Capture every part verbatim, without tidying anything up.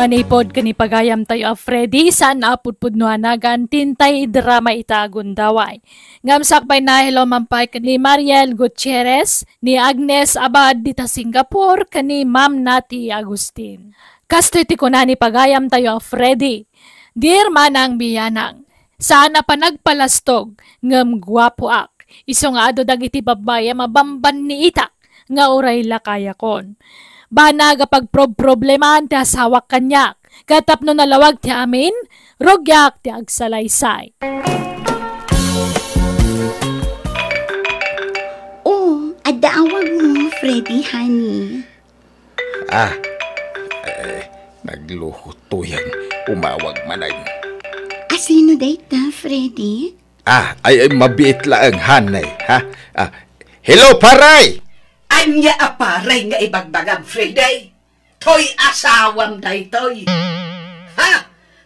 Manipod ken ni pagayamtayo a Freddy, saan a pudpudno a nagan ti intay idrama ita a gundaway. Ngem sakbay na, hello man pay ken ni Mariel Gutierrez, ni Agnes Abad dita Singapore, ken ni Ma'am Nati Agustin. Kastoy ti kuna ni pagayamtayo a Freddy, Dear Manang Biyanang, saan a panagpalastog, ngem guapoak. Isu nga adu dagiti babbai a mabambanniitak nga uray lakayakon. Banag a pagprobproblemaan ti asawak kaniak, ket tapno nalawag ti amin, rugiak ti agsalaysay. Oh, adda awag mo, Freddy, honey. Ah, eh, nagluhot to yan. Umawag manen. Asino dayta, Freddy? Ah, ay, ay, mabiit laeng, honey, ha? Ah, hello, pare! Ania a pare nga ibagbagam, Freddy? Toy asawam daytoy. Ha?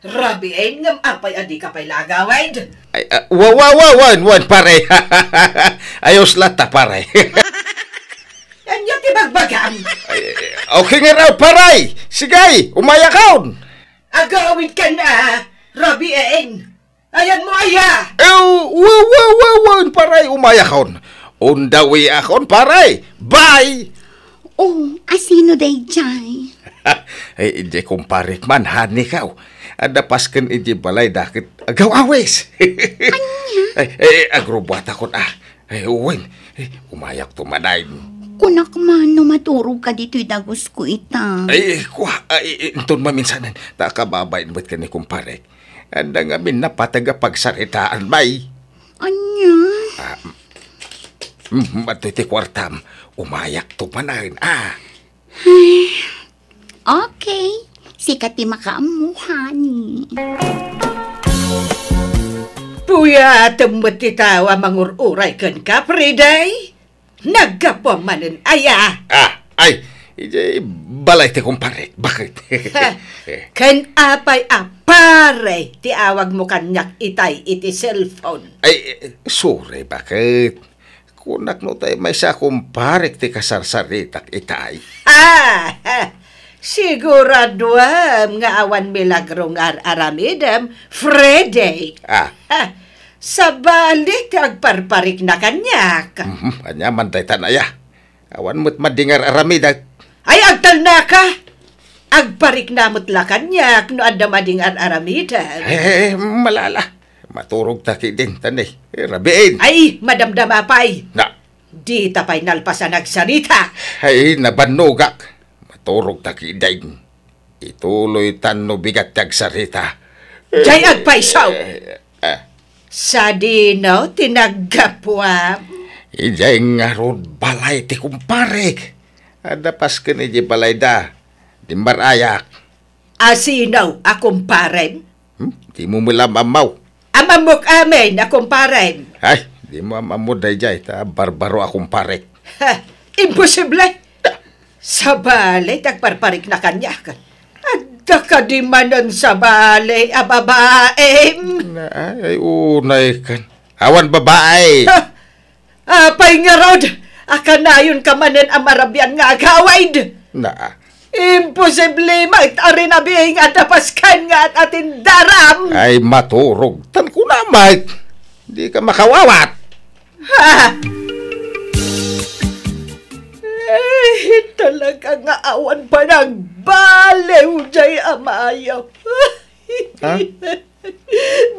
Rabiin ngem apay a dika pay la agawid? Ay, ah, wa, wa, wa, wan, wan, pare. Ayos latta, pare. Ania ti bagbagam? Ay, okay nga raw, pare. Sige, umayakon. Agawid ka na, Rabiin. Ayanmo aya? Eh, wa, wa, wa, wa, pare, umayakon. On the way akon, pare. Bye. Oh, asino dayjay? Ay, idiay kumparek man, honey, kaw. Adda pasken idiay balayda ket agaw-awis. Ania? Ay, eh, agrubbuatakon, ah. Ay, wen, eh, umayakto manen. Kunak man no maturogka ditoy dagusko ita. Ay, eh, kua, ay, eh, inton maminsanen, ta kababain met ken ni kumparek. Adda ngamin napateg a pagsaritaan, bay. Ania? Ah, mm, mm, adtoy ti kuartam. Umayakto manen, ah. Ay, okay. Sika ti makaammo, honey. Puyatem met ti tao a mangur-uray kenka, Freddy. Naggapuam manen aya? Ah, ay, idiay balay ti kumparek. Bakit? Ha, ken apay a pare ti awagmo kaniak itay iti cellphone? Ay, eh, sorry, bakit? Kunak no tay maysa a kumparek ti kasarsaritak itay. Ah, siguraduam nga awan milagro nga ar-aramidem, Freddy. Ah. Ha, sabali ti agparparikna kaniak. Mhm, ania man daytan aya? Awan met madi nga ar-aramidek. Ay, agtalnaka! Agparikna met la kaniak no adda madi nga ar-aramidek. Eh, eh, eh, malala. Maturog ta kidin, tani. Eh, rabiin. Ay, madamdama pay. Na. Dita pay nalpas a nagsarita. Ay, nabannogak. Maturog ta kidin. Ituloytan no bigat ti agsarita. Jay agpayso! Eh, eh. Sadino ti naggapuam? Idiay ngarud balay ti kumparek. Adda pasken idiay balayda. Dimmar-ayak. Asino a kumparem? Hmm? Dimo met la maammo. Amammok amin a kumparem. Ay, dimo am-ammo dayjay, ta barbaro a kumparek. Ha, imposible! Sabali ti agparparikna kaniak. Adda kadi manen sabali a babaem? Na, ay, ay, unay kan. Awan babae. Ha? Apay ngarud a kanayonka manen a marabian nga agawid? Na. Imposible met a rinabiing a dapas ken nga at-atindaram. Ay, maturog. Tan kuna met. Di ka makawawat. Ha? Eh, talaga nga awan panagbaliw jay amayo. Ha?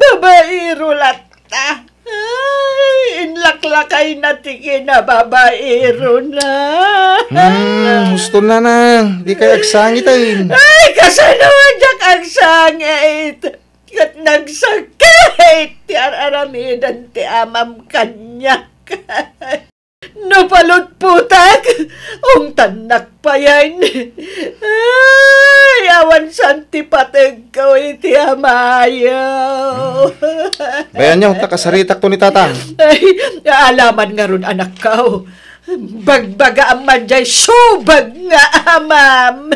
Babaero latta. Ay, inlaklakayna ti kinababaerona. Hmm, husto na na. Di kay agsangit ay. Ay, kasano diak agsangit? Ket nagsakit ti ar-aramiden ti amam kaniak. No palutputak, ungtannak payen. Ay, awan san ti pategko iti amayo. Bayanyo, ta kasaritakto ni Tatang. Ay, alaman ngarud, anakko. Bagbagaam man jay subag nga amam.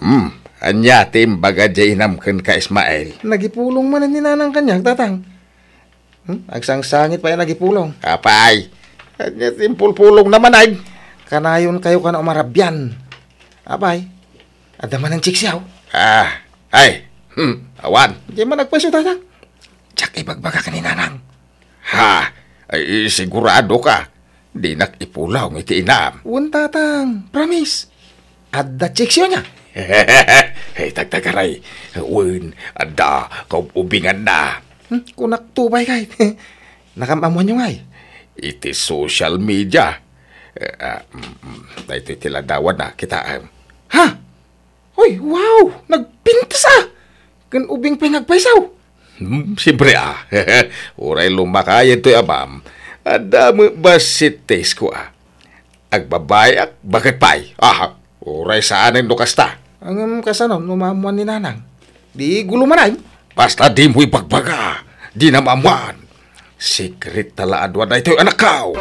Hmm, ania ti imbaga jay inam kenka, Ismael? Nagipulong manen ni Nanang kaniak, Tatang. Hmm? Agsangsangit pay a nagipulong. Apay, ania ti impulpulongna manen? Kanayonkayo kano a marabian. Apay, adda manen check siaw? Ah, ay, hmm, awan. Diay man agpayso, Tatang. Diak ibagbagak ni Nanang. Ha? Ay, sigurado ka? Dinak ipulong iti inam. Wen, Tatang. Promise. Adda check siaw nia? Ay, tagtagaray. Wen, adda kaub-ubinganna. Hmm, kunak to pay kay. Nakaam-ammoanyo ngay? Iti social media. Eh, ah, mm, mm. Daytoy ti ladawanna, kitaem. Ha? Hoy, wow! Nagpintas a! Ken ubing pay nga agpayso. Hmm, siempre a. Uray lumakayad toy amam, adda met bassit ti isko a. Agbabayak, baket pay. Aha, uray saanen no kasta. Ngem kasano no maammoan ni Nanang? Di gulo manen. Basta dimo ibagbaga. Dina maammoan. Secret ta la a dua daytoy, anakko.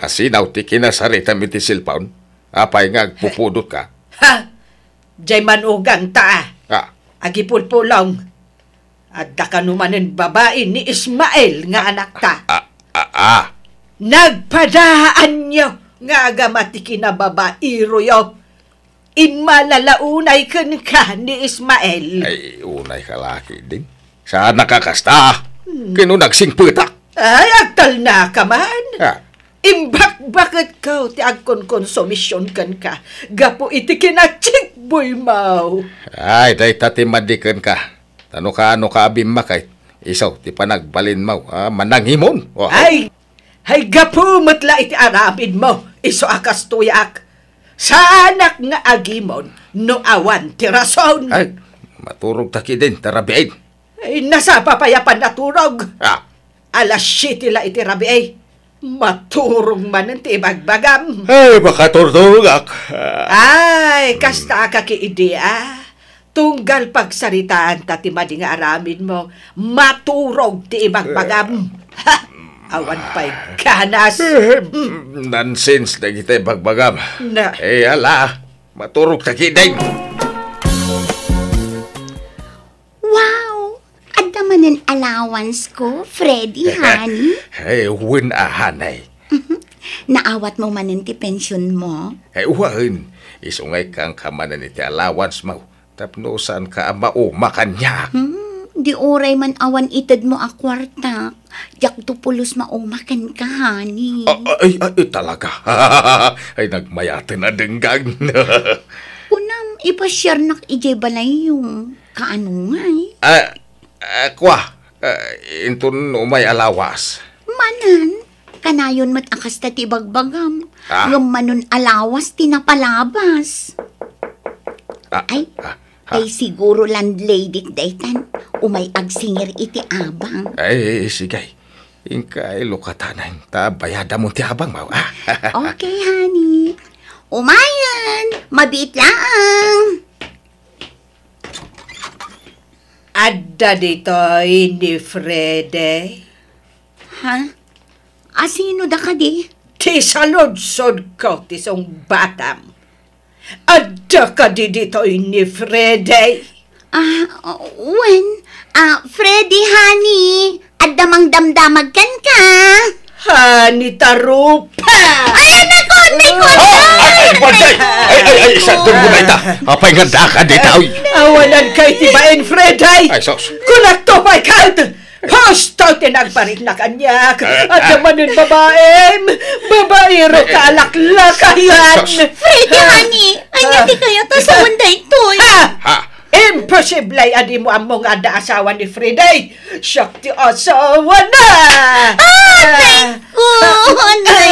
Asino ti kinasaritam iti cellphone? Apay nga agpupudotka? Ha? Diay manugangta a. Ah. Agipulpulong. Adda kano manen babai ni Ismael nga anakta. Ah, ah, ah. Nagpadaanyo nga agama ti kinababairoyo. Immalala unay kenka ni Ismael. Ay, unay ka laki din. Saan nakakasta? Hmm. Kino nagsingpetak? Ay, agtalna ka man. Ah. Imbakbaketko ti agkonkonsumision kenka gapu iti kinachikboy mo. Ay, dayta ti madi kenka. Ta no kaano ka abimmakay, isu ti panagbalinmo a manangimon. Oh. Ay, ay, gapu met la iti aramidmo, isu a kastoyak. Saanak nga agimon no awan ti rason. Ay, maturog ta kidin, ta rabiin. Ay, nasapa pay a pannaturog. Ah. Alas siete la iti rabii. Maturog manen ti ibagbagam. Ay, makaturturogak. Ay, kasta ka ki idi, a. Tunggal pagsaritaan ta ti madi nga aramidmo, maturog ti ibagbagam. Ha! Awan pay ganas. Eh, nonsense dagiti ibagbagam. Na. Eh, ala, maturog ta kidin. Wow! Adda manen allowance ko, Freddy, honey? Ay, wen a, honey. Mhm. Naawatmo manen ti pensionmo? Ay, wen. Isu nga ikkanka manen iti allowance mo. Tapno saanka a mauma kaniak. Hmm, di uray man awan itedmo a kuartak. Diakto pulos mauma kenka, honey. Ah, ay, ay, talaga. Ay, nagmayaten a denggan. Kunam, ipasiarnak idiay balayyo. Kaano ngay? Ah, ah, kua, ah, inton umay a lawas. Manen, kanayon met a kasta ti ibagbagam. Ah. Ngem manon a lawas ti napalabas. Ah, Ay, ah, ah. Ay, siguro landlady daytan. Umay agsingir iti abang. Ay, sige. Inka ay lukatanan, ta bayadamon ti abang mo, ah. Okay, honey. Umayen, mabiit laeng. Adda ditoy ni Freddy. Ha? Asino da kadi? Ti saludsodko ti sungbatam. Adda kadi ditoy ni Freddy? Ah, wen. Ah, Freddy, honey, adda mangdamdamag kenka. Honey, tarupa. Ay, anak ko, anak ko, Ah, ay, ay, anak ko. Ay, ay, ay, ay, sa dunggo na ita. Apay nga daka dita, oy. Awanan kay ti bain, Freddy. Ay, sus. Kunakto pay kat. Husto ti nagbaritna kaniak. Eh, Adda ah. manen babaem. Babaero Eh, eh. ka alaklakayan. Sus. Freddy, Ah. honey, ania ti kayat a sawen daytoy? Ha? Ha? Imposible a dimo ammo nga adda asawa ni Freddy. Siak ti asawana. Ah, anay ko, anay.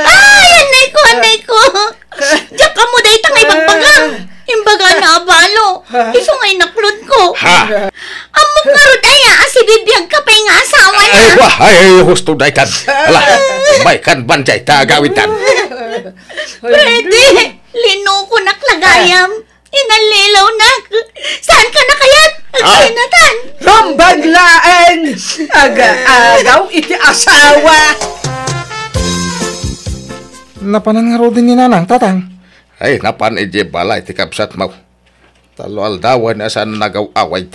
Ah. Ay, anay ko, anay ko. Diak ammo dayta nga ibagbagam. Imbagana a balo. Ah. Isu nga inaklodko. Ha? Ammok ngarud aya a sibibiag ka pay nga asawana. Ay, wa, ay, ay, husto daytan. Ala, may kan ban jay ta agawidtan. Freddy, linukonak la gayam. Inallilawnak. Saanka a kayat? Ah. Agsinatan. Rumbag laeng. Aga-agaw iti asawa. Napanan ngaruden ni Nanang, Tatang? Ay, napan idiay balay ti kabsatmo. Tallo aldawen a saan nagaw-awid.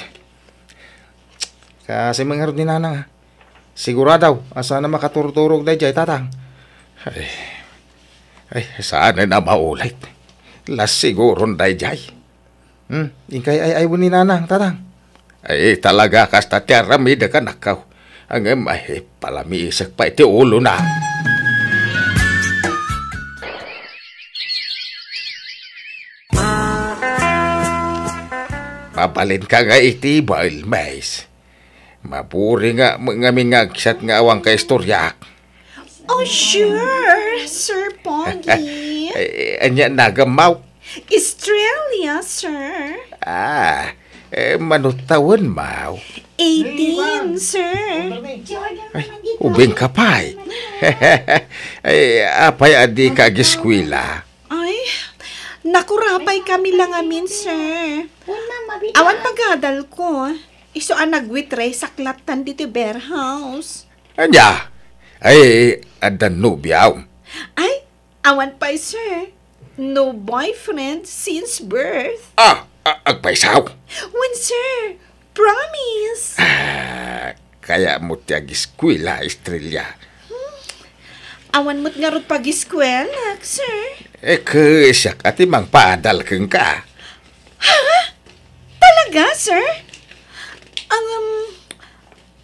Kaasi met ngarud ni Nanang, a. Sigurado a saan a makaturturog daydiay, Tatang. Ay. Ay, saanen a maulit. Las siguron daydiay. Hmm, inkay ay-aywen ni Nanang, Tatang. Ay, talaga, kasta ti aramidek, anakko. Ngem, ay, palamiisek pay ti ulona. Mabalinka nga iti, Bael Mays. Maburing nga, ngamin nga agsat nga awan kaistoriak. Oh, sure, Sir Pogi. Eh, ania nagammaw? Estrella, sir. Ah, eh, mano tawenmaw? Eighteen, sir. Ay, ubingka pay. Ay, apay a dika agiskwela? Ay, nakurapay kami la ngamin, sir. Awan pagadalko. Isu a nagwitre saklattan ditoy beer house. Ania? Ay, adda nobiaw? Ay, awan pay, sir. No boyfriend since birth. Ah, a-, agpaysaw? Wen, sir. Promise. Ah, kayatmo ti agiskwela, Estrella? Hmm. Awan met ngarud pagiskwelak, sir. Eh, kasiak a ti mangpaadal kenka. Ha? Talaga, sir? Ang, um,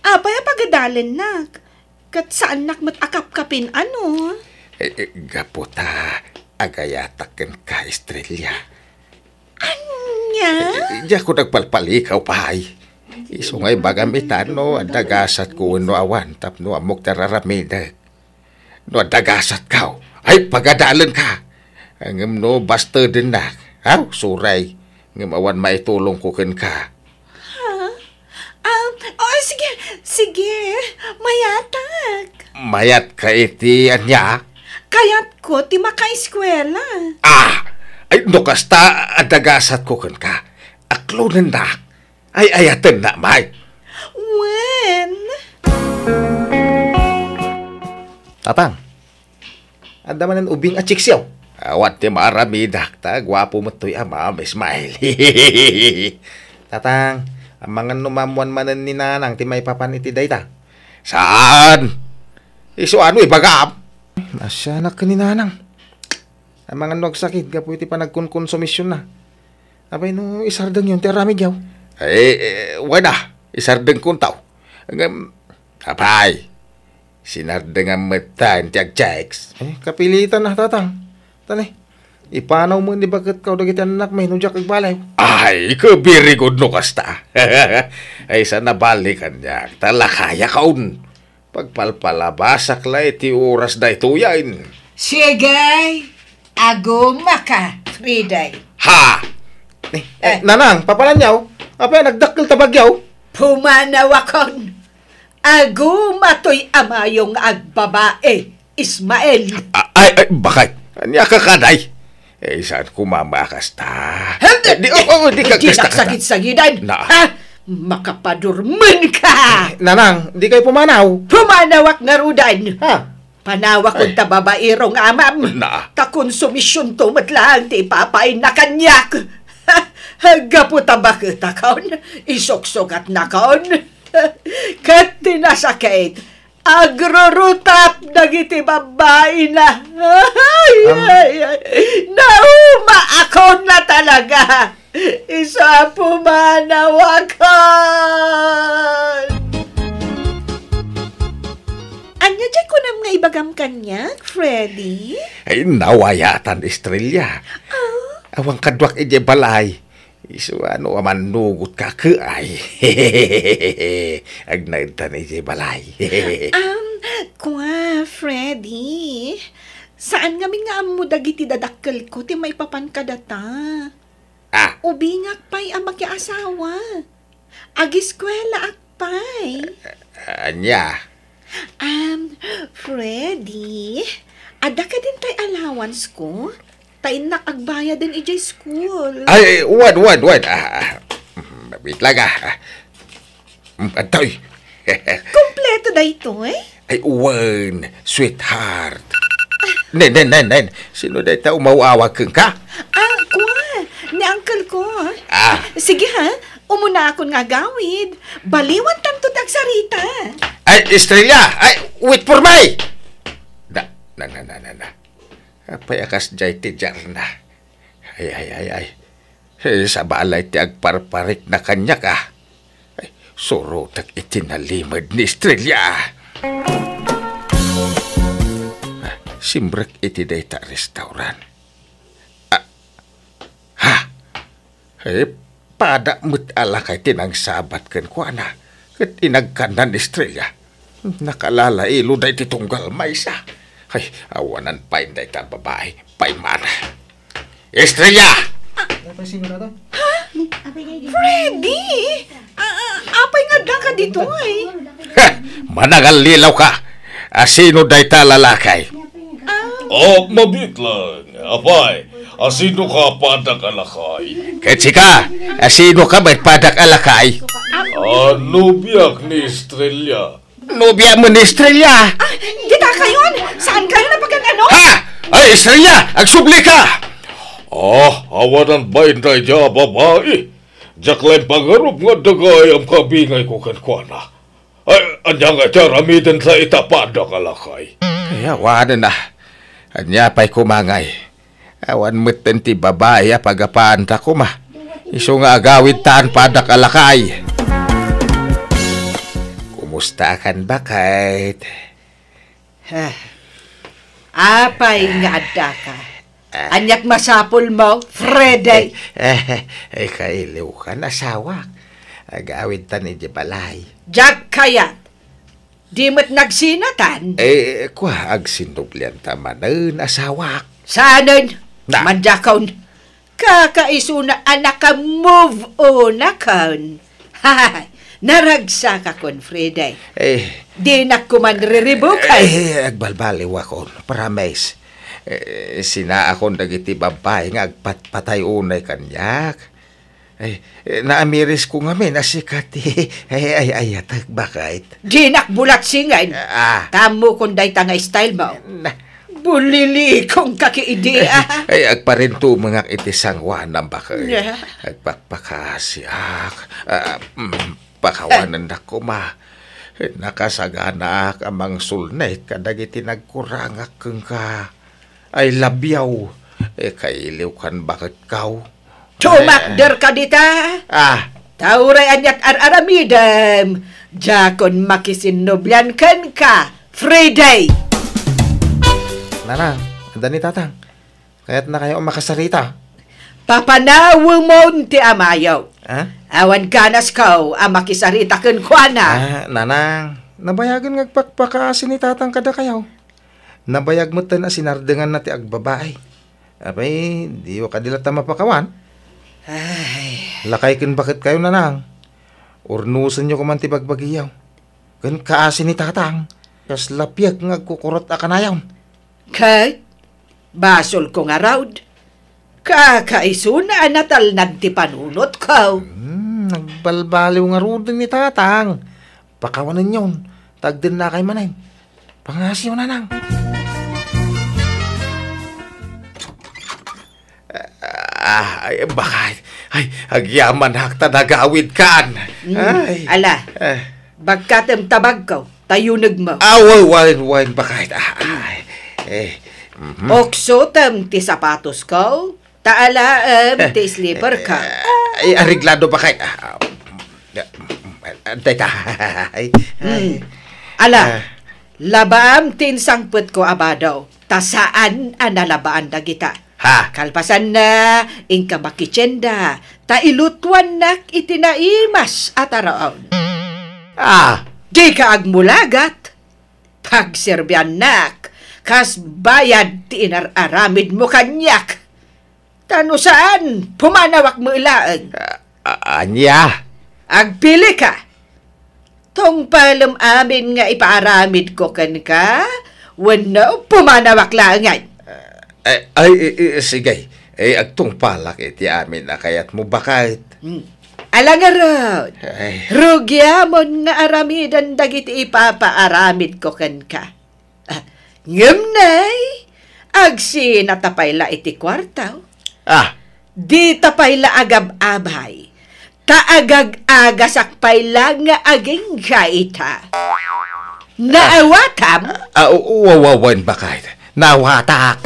apay a pagadalennak? Ket saannak met a kapkapin, ano? Eh, eh, gapu ta agayatak kenka, Estrella. Ania? Eh, eh, diak nagpalpalikaw pay. Isu nga ibagam ita no adda gasatko wenno awan tapno ammok ti ar-aramidek. No adda gasatko, ay, pagadalenka. Ngem no bastedennak, aw, suray. Ngem awan maitulongko kenka. Ha? Ah, oh, sige, sige. Mayatak. Mayatka iti ania? Kayatko ti makaeskwela. Ah! Ay, no kasta, adda gasatko kenka. Aklonennak. Ay, ayatennak, may. Wen? Tatang, adda manen ubing a chiksiaw? Awan ti maaramidak, ta guapo met toy amam, Ismael. Tatang, amangan no maammuan manen ni Nanang ti maipapan iti dayta? Saan? Isu ano ibagam? Naasianak ken ni Nanang. Amangan no agsakit gapu iti panagkonkonsumisionna. Apay no isardengyon ti aramidyo? Eh, eh, wen a, isardengkonto. Ngem, apay, sinardengam met ta iti agchicks. Eh, kapilitan a, Tatang. Tani, ipanaw met ni baketko dagiti annakmi no diak agbaliw. Ay, ka very good no kasta. Ay, sa nabali kaniak, ta lakayakon. Pagpalpalabasak la iti oras daytoyen. Sige, agumaka, Friday. Ha? Eh, eh, Eh. Nanang, papananyaw? Apay, nagdakkel ta bagyaw? Pumanawakon. Aguma toy amayo nga agbabae, Ismael. A-, ay, ay, bakit? Ania ka kaday? Eh, saan ko mamakas ta? Hindi. Eh, di, oh, oh, di ka Hindi kasta, kasta. Nagsagid-sagidan. Na. Ha? Makapadurmen ka. Eh, Nanang, di kayo pumanaw. Pumanawak ngarudan. Ha? Panawak Ay. Unta babairong amam. Na. Ta konsumisyonto met laeng ti ipapainna kaniak. Gapu ta baketakon, isuksugatnakon. Ket ti nasakit, agrurutap dagiti babbaina. Ay, Am- ay, ay. Naumaakon na talaga. Isu a pumanawakon. Ania diay kunam nga ibagam kaniak, Freddy? Ay, nawayatan, Estrella. Ah? Awan kaduak idiay balay. Isu a no a mannugot ka, ke ay. Agnaed ta idiay balay. Um, kua, Freddy. Saan ngamin nga ammo dagiti dadakkelko ti maipapan kadata? Ah. Ubingak pay a makiasawa. Agiskwelaak pay. Ania? Um, Freddy, adda kadin tay allowance ko? Ta innak agbayaden idiay school. Ay, wen, wen, wen. Ah, ah. Mm, wait lang, ah. Ah. Mm, antoy. Kompleto daytoy? Ay, wen, sweetheart. Nen, nen, nen, nen. Sino dayta umaw-awag kenka? Ah, kua, ni uncle ko. Ah. Sige ha, umunaakon nga agawid. Baliwantanto ti agsarita. Ay, Estrella! Ay, wait for me! Na, na, na, na, na, na. Apay a kasdiay ti diarna? Ay, ay, ay, ay. Eh, sabali ti agparparikna kaniak, a. Ay, surotek iti nalimed ni Estrella, a. Ah, simrek iti dayta a restaurant. Ah, ha? Eh, pada met a lakay ti nangsabat kenkuana, ket inagkanna ni Estrella. Nakalalailo dayta tunggal maysa. Ay, awanan pay dayta babai. Paymara. Estrella! Freddy! Ah, ah, apay nga addaka ditoy? Ha! Manangallilaw ka! Asino dayta a lalaki? Ah. Oh, mabiit lang. Apay, asino ka, padak a lakay? Ket sika, asino ka met, padak a lakay? Ah, nobiak ni Estrella. Nobia mo ni Estrella? Ah, dita kayon? Saan kayo napagan-ano? Ha? Ay, Estrella! Agsubli ka! Ah, awanan pay dayta a babai. Diak laeng pangarup nga adda gayam kabingayko kenkuana. Ay, ania nga ti aramidenta ita, padak a lakay? Ay, awanen a. Ania pay koma ngay? Awan metten ti babai a pagapaanta koma. Isu nga agawidtan, padak a lakay. Kumusta kan, baket? Ah, apay nga addaka? Ah. Aniat masapulmo, Freddy? Eh, eh, kailiw kan, asawak. Agawidtan idiay balay. Diak kayat. Di met nagsinatan? Eh, kua, agsinnublianta manen, asawak. Saanen? Na. Mandiakon. Kakaisuna a naka-move on akon. Hay, naragsakakon, Freddy. Eh. Dinak koma riribukay. Eh, agbalbaliwakon, promise. Eh, sinaakon dagiti babbai nga agpatpatay unay kaniak. Ay, eh, naamirisko ngamin a sika ti, ay, ay, ayatek, baket. Dinak bulatsingan. Ah. Tammokon dayta nga style mo. Na. Bulilikong ka ki idi, ah. Ay, agparintumengak iti sangoanam, baket. Yeah. Agpakpakasiak. Ah, mm, pakawanendak koma. Nakasaganaak a mangsulnit kadagiti nagkurangak kenka. I love you. Eh, kailiw kan, baket, kaw. Tumakder ka dita. Ah. Ta uray aniat ar-aramidem, diakon makisinnublian kenka, Freddy. Nanang, adda ni Tatang. Kayatna kayo a makasarita. Papanawemon ti amayo. Ha? Awan ganasko a makisarita kenkuana. Ah, Nanang, nabayagen nga agpakpakaasi ni Tatang kadakayo. Nabayag metten a sinardenganna ti agbabai. Apay, diyo kadi latta mapakawan? Ay. Lakay ken baketkayo, Nanang. Urnosenyo koman ti bagbagiyo. Ken kaasi ni Tatang, kasla piek nga agkukurot a kanayon. Ket, basolko ngarud, kakaisuna a natalnag ti panunotko. Hmm, nagbalbaliw ngaruden ni Tatang. Pakawanenyon, ta agdennakay manen. Pangasiyo, Nanang. Ah, ay, baket. Ay, agyamanak ta nagawidkan. Mm, ay. Ala, eh. Bagkatem ta bagko, ta yunegmo. Ah, wen, wen, wen, baket. Ah, ay. Eh, mhm. Uksotem ti sapatosko, ta alaem ti slipperko. Eh, ay, areglado, baket. Ah, ah, ah, dayta. Ay, ay. Mm. Ala, ah. Labaam ti insangpetko a bado, ta saan a nalabaan dagita. Ha? Kalpasanna, inka makitienda, ta ilutuannak iti naimas a taraon. Ah! Dika agmulagat. Pagserbiannak, kas bayad ti inar-aramidmo kaniak. Ta no saan, pumanawak met laeng. A-, a-, ania? Agpilika. Tungpalem amin nga ipaaramidko kenka, wenno pumanawak laengen? Eh, ay, i-, i-, sige. Eh, agtungpalak iti amin a kayatmo, baket. Hmm. Ala ngarud, ay. Rugiamon nga aramiden dagiti ipapaaramidko kenka. Ah, ngem nay, agsinata pay la iti kuarto. Ah. Dita pay la agab-abay, ta agag-agasak pay la nga agingga ita. Naawatam? Ah, u-, u-, wa-, wa-, wen, baket. Naawatak.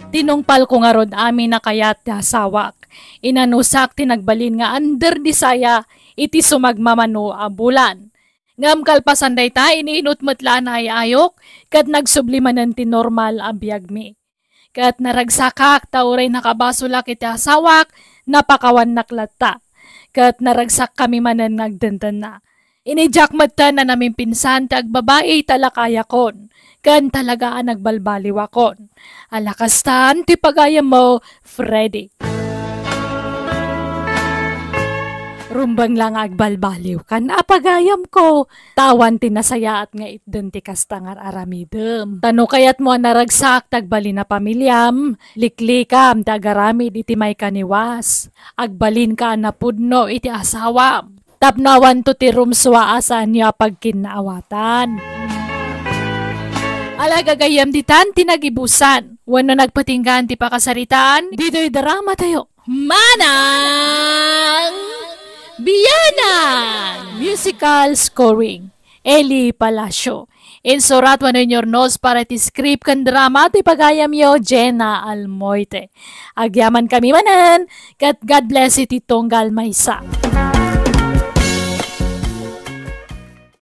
Tinungpalko ngarud amin a kayat ti asawak. Inanusak ti nagbalin nga under di saya iti sumagmamano a bulan. Ngem kalpasan dayta, iniinut met la a naay-ayok, ket nagsubli manen ti normal a biagmi. Ket naragsakak ta uray nakabasolak iti asawak, napakawannak latta. Ket naragsakkami manen nga agdendenna. Inidiak metten a namimpinsan ti agbabai ta lakayakon, ken talaga a nagbalbaliwakon. Ala kastan ti pagayammo, Freddy. Rumbeng la nga agbalbaliwkan a pagayamko, ta awan ti nasayaat nga itden ti kasta nga ar-aramidem. Ta no kayatmo a naragsak ti agbalin a pamiliam, liklikam ti agaramid iti maikaniwas. Agbalinka a napudno iti asawam. Tapno awanto ti rumsua a saanyo a pagkinnaawatan. Ala gagayyem ditan ti nagibusan. Wenno nagpatinggaan ti pakasaritaan, ditoy drama tayo. Manang Biyanan! Musical scoring, Eli Palacio. Insurat wenno inyurnos para ti script ken drama ti pagayamyo, Jenna Almoite. Agyaman kami manen, ket God bless iti tunggal maysa.